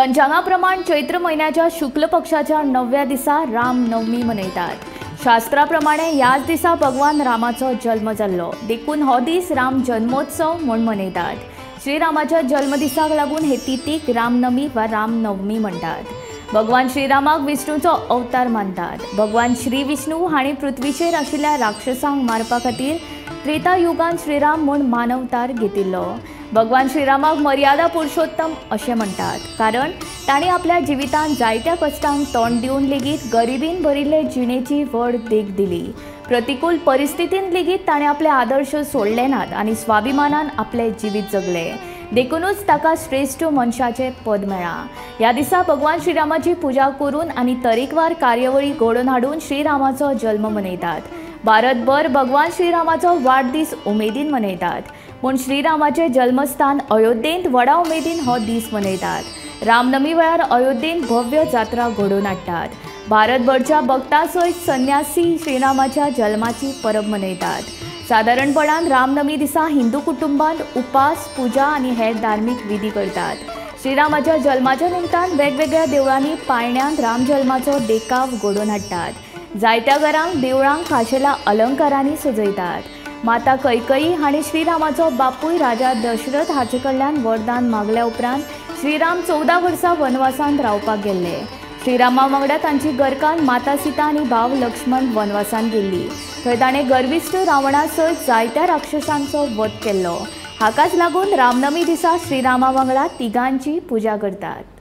पंचांगा प्रमाण चैत्र म्हयन्याच्या शुक्ल पक्षाच्या 9व्या दिसा रामनवमी मनयतात। शास्त्रा प्रमाणे ह्याच दिसा भगवान रामाचो जल्म जाल्लो, देखून हो दीस राम जन्मोत्सव म्हूण मनयतात। श्रीरामाच्या जल्मदिसाक लागून हे तिथीक रामनमी वा रामनवमी म्हणटात। भगवान श्रीरामाक विष्णूचो अवतार मानतात। भगवान श्री विष्णू हांणी पृथ्वीचेर आशिल्ल्या राक्षसांक मारपा खातीर त्रेता युगान श्रीराम म्हूण मानवतार घेतिल्लो। भगवान श्रीरामाक मर्यादा पुरुषोत्तम अशें म्हणटात, कारण तांणी आपल्या जिवितांत जायत्या कश्टांक तोंड दिवन लेगीत गरिबीन भरिल्ले जिणेची व्हड देख दिली। प्रतिकूल परिस्थितीन लेगीत ताणें आपले आदर्श सोडले नात आनी स्वाभिमानान आपलें जिवीत जगलें, देखूनच ताका श्रेष्ठ मनशाचें पद मेळ्ळां। ह्या दिसा भगवान श्रीरामाची पुजा करून आनी तरेकवार कार्यावळी घडोवन हाडून श्रीरामाचो जल्म मनयतात। भारतभर भगवान श्रीरामाचो वाडदीस उमेदीन मनयतात, पूण श्रीरामाचें जल्मस्थान अयोध्येंत व्हडा उमेदीन हो दीस मनयतात। रामनमी वेळार अयोध्येंत भव्य जात्रा घडोवन हाडटात। भारतभरच्या भक्तां सयत संन्यासी श्रीरामाच्या जल्माची परब मनयतात। सादारणपणान रामनमी दिसा हिंदू कुटुंबांत उपास, पुजा आनी हेर धार्मीक विधी करतात। श्रीरामाच्या जल्माच्या निमतान वेगवेगळ्या देवळांनी पाळण्यांत रामजल्माचो देखाव घडोवन हाडटात। जायत्या घरांक देवळांक खाशेल्या अलंकारांनी सजयतात। माता कैकयी हांणी श्रीरामाचो बापूय राजा दशरथ हाचे कडल्यान वरदान मागल्या उपरांत श्रीराम 14 वर्सां वनवासांत रावपाक गेल्ले। श्रीरामा वांगडा तांची घरकान्न माता सीता आनी भाव लक्ष्मण वनवासांत गेल्ली। थंय ताणें गर्विश्ठ रावणा सयत जायत्या राक्षसांचो वध केल्लो। हाकाच लागून रामनमी दिसा श्रीरामा वांगडा तिगांची पुजा करतात।